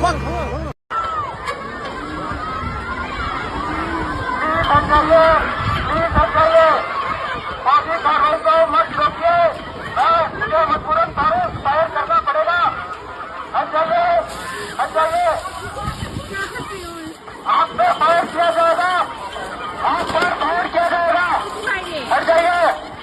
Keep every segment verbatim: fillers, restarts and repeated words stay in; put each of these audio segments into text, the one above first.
Please हट जाइए, please हट जाइए। बाकी कार्रवाई को मत रोकिए। मैं, मुझे मजबूरन फायर, फायर करना पड़ेगा। हट जाइए, हट जाइए। आप पे फायर किया जाएगा, आप पर फायर किया जाएगा। हट जाइए।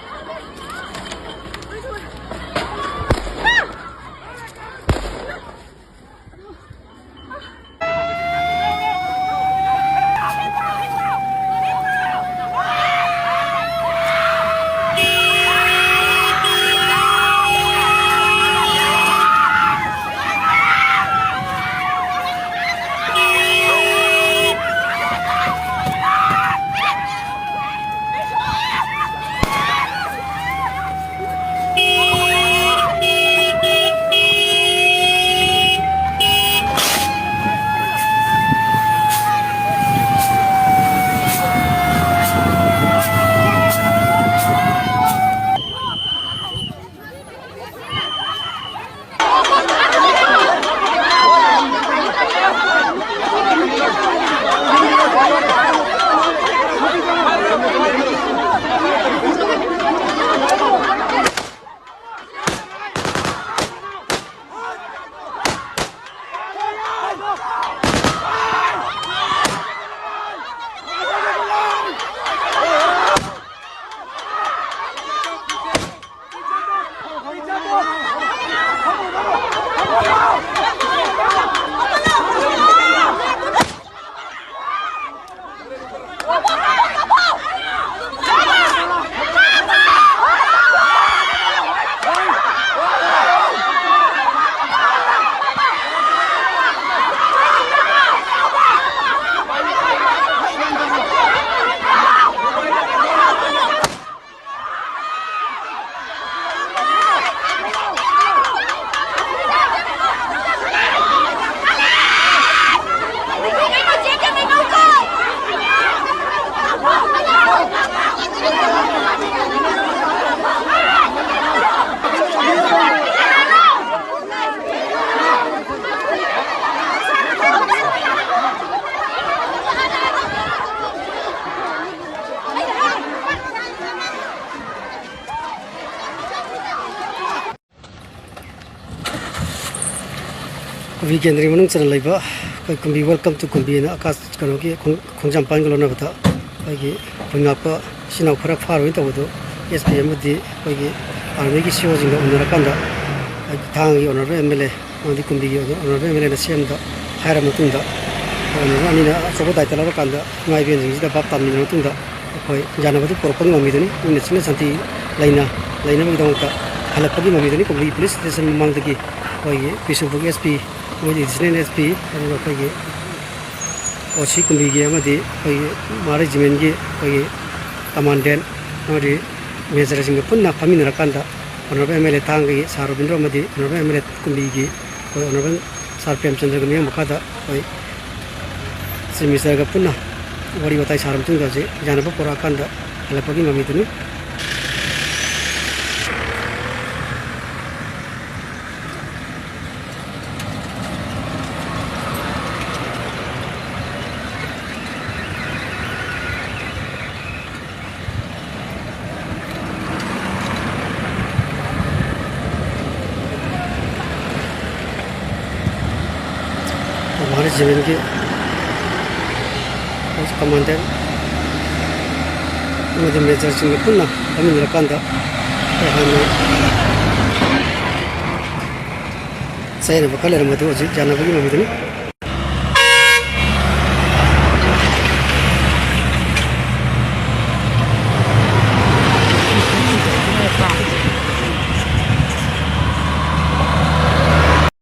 ꯀꯦꯟꯗ꯭ꯔꯒꯤ ꯃꯅꯨꯡ ꯆꯟꯅ ꯂꯩꯕ ꯑꯩꯈꯣꯏ ꯀꯨꯝꯕꯤ, Welcome to ꯀꯨꯝꯕꯤ ꯑꯅ ꯑꯀꯥꯁ ꯀꯩꯅꯣꯒꯤ ꯈꯣꯡ-, ꯈꯣꯡꯖꯥꯝꯄꯥꯟꯒ ꯂꯣꯟꯅꯕꯗ ꯑꯩꯈꯣꯏꯒꯤ ꯑꯩꯈꯣꯏ ꯉꯥꯛꯄ ꯏꯆꯤꯟ ꯏꯅꯥꯎ ꯈꯔ ꯐꯥꯔꯨꯕꯩ ꯇꯧꯕꯗꯣ, ꯑꯦꯁ ꯄꯤ ꯑꯃꯗꯤ ꯑꯩꯈꯣꯏꯒꯤ ꯑꯥꯔꯃꯤꯒꯤ ꯁꯤ ꯑꯣꯁꯤꯡꯒ ꯎꯅꯔꯀꯥꯟꯗ, ꯊꯥꯡꯒꯒꯤ ꯑꯣꯅꯔꯦꯕꯜ ꯑꯦꯝ ꯑꯦꯜ ꯑꯦ ꯑꯃꯗꯤ ꯀꯨꯝꯕꯤꯒꯤ ꯑꯣꯅꯔꯦꯕꯜ ꯑꯦꯝ ꯑꯦꯜ ꯑꯦꯅ ꯁꯤ ꯑꯦꯝꯗ ꯍꯥꯏꯔ ꯃꯇꯨꯡꯗ, ꯑꯣꯅꯔꯦꯕꯜ ꯑꯅꯤꯅ ꯑꯆꯧꯕ ꯗꯥꯏꯇ ꯂꯧꯔꯀꯥꯟꯗ ꯏꯃꯥ ꯏꯕꯦꯟꯁꯤꯡꯁꯤꯗ ꯚꯥꯞ ꯇꯥꯍꯟꯕꯤꯔꯕ ꯃꯇꯨꯡꯗ, ꯑꯩꯈꯣꯏ ꯌꯥꯅꯕꯗꯨ ꯄꯨꯔꯛꯄꯒꯤ ꯃꯃꯤꯗꯨꯅꯤ꯫ ꯏꯪꯅ ꯆꯤꯛꯅ ꯁꯥꯟꯇꯤ ꯂꯩꯅ ꯂꯩꯅꯕꯒꯤꯗꯃꯛꯇ ꯍꯜꯂꯛꯄꯒꯤ ꯃꯃꯤꯗꯨꯅꯤ꯫ ꯀꯨꯝꯕꯤ ꯄꯨꯂꯤꯁ ꯁ꯭ꯇꯦꯁꯟ ꯃꯃꯥꯡꯗꯒꯤ ꯑꯩꯈꯣꯏꯒꯤ ꯕꯤꯁꯅꯨꯄꯨꯔꯒꯤ ꯑꯦꯁ ꯄꯤ, ꯑꯃꯗꯤ ꯑꯦꯗꯤꯁꯅꯦꯜ ꯑꯦꯁ ꯄꯤ, ꯑꯗꯨꯒ ꯑꯩꯈꯣꯏꯒꯤ ꯑꯣ ꯁꯤ ꯀꯨꯝꯕꯤꯒꯤ ꯑꯃꯗꯤ ꯑꯩꯈꯣꯏꯒꯤ ꯃꯥ ꯔꯦꯖꯤꯃꯦꯟꯒꯤ ꯑꯩꯈꯣꯏꯒꯤ ꯀꯃꯥꯟꯗꯦꯟ ꯑꯃꯗꯤ ꯃꯦꯖꯔꯁꯤꯡꯒ ꯄꯨꯟꯅ ꯐꯝꯃꯤꯟꯅꯔꯀꯥꯟꯗ ꯑꯣꯅꯔꯦꯕꯜ ꯑꯦꯝ ꯑꯦꯜ ꯑꯦ ꯊꯥꯡꯒꯒꯤ ꯁꯥꯔ ꯔꯕꯤꯟꯗ꯭ꯔꯣ ꯑꯃꯗꯤ ꯑꯣꯅꯔꯦꯕꯜ ꯑꯦꯝ ꯑꯦꯜ ꯑꯦ ꯀꯨꯝꯕꯤꯒꯤ ꯑꯩꯈꯣꯏ ꯑꯣꯅꯔꯦꯕꯜ ꯁꯥꯔ ꯄ꯭ꯔꯦꯝꯆꯟꯗ꯭ꯔꯒꯤ ꯃꯤꯠꯌꯦꯡ ꯃꯈꯥꯗ ꯑꯩꯈꯣꯏ ꯆꯤꯐ ꯃꯤꯅꯤꯁꯇꯔꯒ ꯄꯨꯟꯅ ꯋꯥꯔꯤ ꯋꯥꯇꯥꯏ ꯁꯥꯔ ꯃꯇꯨꯡꯗ ꯍꯧꯖꯤꯛ ꯌꯥꯅꯕ ꯄꯨꯔꯛꯑꯀꯥꯟꯗ ꯍꯜꯂꯛꯄꯒꯤ ꯃꯃꯤꯗꯨꯅꯤ꯫ ꯃꯍꯥ ꯔꯦꯖꯤꯃꯦꯟꯒꯤ ꯀꯃꯥꯟꯗꯦꯟ ꯑꯃꯗꯤ ꯃꯦꯖꯔꯁꯤꯡꯒ ꯄꯨꯟꯅ ꯐꯝꯃꯤꯟꯅꯔꯀꯥꯟꯗ ꯑꯩꯈꯣꯏ ꯍꯥꯟꯅ ꯆꯌꯦꯠꯅꯕ ꯈꯔ ꯂꯩꯔꯝꯕ ꯑꯗꯨ ꯍꯧꯖꯤꯛ ꯌꯥꯅꯕꯒꯤ ꯃꯃꯤꯗꯨꯅꯤ꯫